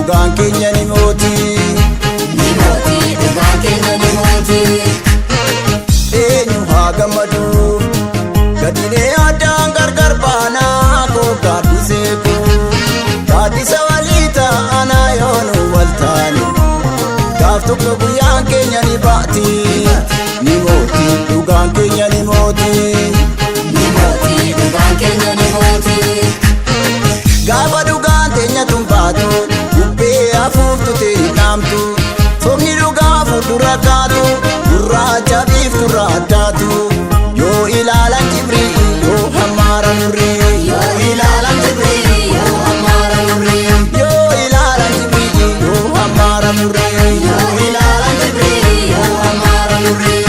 Dhugaan keenya ni mooti. Ni mooti, dhugaan keenya ni mooti. Eenyu haa gammadu? Gadilee addaan gargar baanaa koo gaaddisee koo. Gaaddisa walii ta'anaa yoo nu wal taane. Gaaf tokko guyyaan keenya ni baati. Ni mooti, dhugaan keenya ni mooti. Ni mooti, dhugaan keenya ni mooti. Gaafa dhugaan teenya tun baatu, bubbee hafuuftu ta'e dhaamtu. Sobni dhugaa fuuldura kaatu, gurraacha biifturra addaatu. Yoo ilaalan jibrii, yoo hammaara nurrii. Yoo ilaalan jibrii, yoo hammaara nurrii. Yoo ilaalan jibrii, yoo hammaara nurrii. Yoo ilaalan jibrii, yoo hammaara nurrii.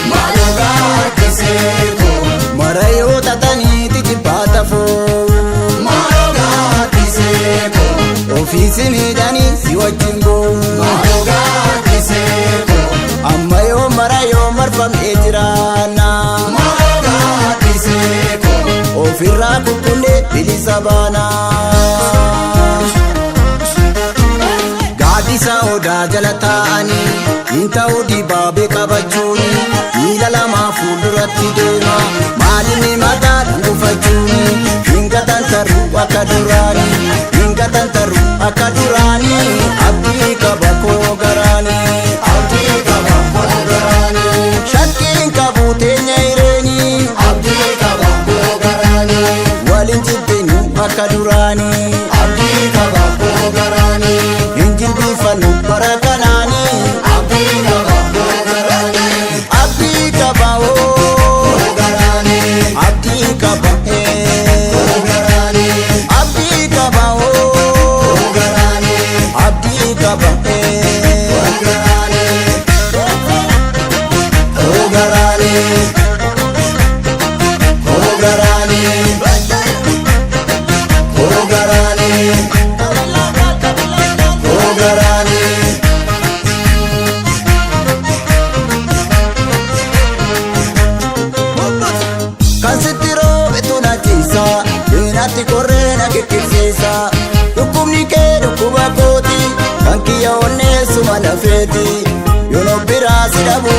Maaloo gaaddisee koo. Mara yoo tatanii tijibbaata foo. Maaloo gaaddisee koo. Ofiisi miidhanii si wajjin boo'u. Maaloo gaaddisee koo. Amma yoo mara yoo marfamnee jiraanna. Maaloo gaaddisee koo. Ofirraa kukkunnee bilisa baana. Gaaddisa odaa jala taa'anii hin ta'u dibaabee qabachuuni miila lamaa fuulduratti deema maalinni mataa dhuunfachuuni hin gatantaru akka duraanii hin gatantaru akka duraanii abdii qaba koo garaanii Abdii qaba koo garaanii. Shakkiin qabu teenya hireenii Abdii qaba koo garaanii. Waliin jibbinu akka duraanii Abdii qaba koo garaanii. Hin jilbifannu bara kanaanii Abdii qaba koo garaanii. Abdii qaba oo Koo garaanii. Abdii qaba ee Koo garaanii. Abdii qaba oo Koo garaanii. Abdii qaba ee Koo garaanii. Koo garaanii Koo garaanii Koo garaanii Koo garaanii. Kan sitti roobetu na ciisa, seenatti korree na kikkibsiisa. Dhukkubni kee dhukkuba kooti, kan kiyya onneessuma lafeeti. Yoon biraa si dhabu,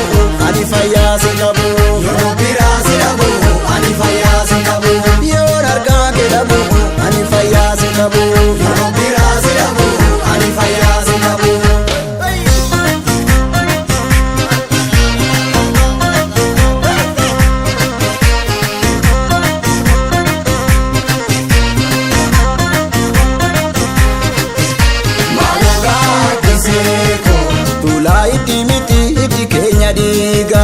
ani fayyaa si qabu. Yoo biraa si dhabu, ani fayyaa si qabu. Yoon argaa kee dhabu, ani fayyaa si qabu. Yoo biraa si dhabu, ani fayyaa si qabu. Maaloo gaaddisee koo. Tuulaa itti miti itti keenya dhiiga.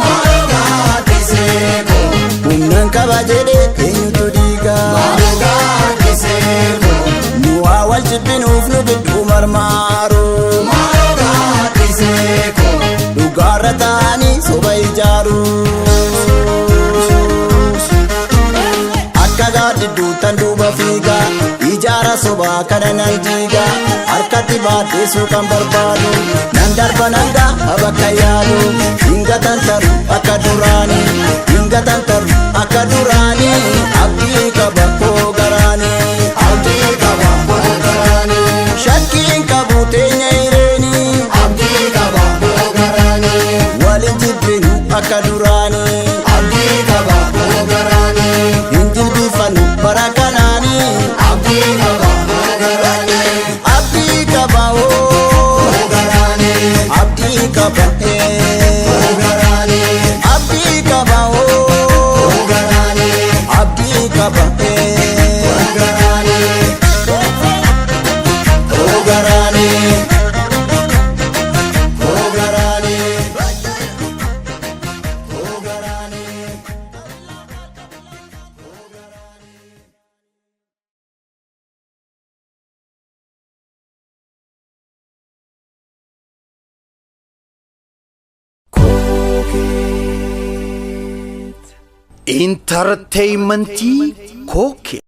Maaloo gaaddisee koo. Humnaan qaba jedhee eenyutu diiga. Maaloo gaaddisee koo. Nu haa wal jibbinuuf nu gidduu marmaaru. Maaloo gaaddisee koo. Dhugaarra ta'anii soba ijaaru. Akka gaaddidduuttan duuba fiiga. Ijaara sobaa kana nan diiga. Harkatti baadheessuu kan barbaadu. Nan darba nan gaha bakka yaadu. Hin gatantaru akka duraanii. Hin gatantaru akka duraanii. Abdii qaba koo garaanii. Abdii qaba koo garaanii. Shakkiin qabu teenya hireenii. Abdii qaba koo garaanii. Waliin jibbinu akka duraanii. Abdii qaba koo garaanii. Hin jilbifannu bara kanaanii. Abdii qaba koo garaanii. Abdii qaba oo Koo garaanii. Abdii qaba ee Koo garaanii. Abdii qaba oo Koo garaanii. Abdii qaba ee Koo garaanii. Koo garaanii Koo garaanii Koo garaanii. Intarteeymentii Kookee.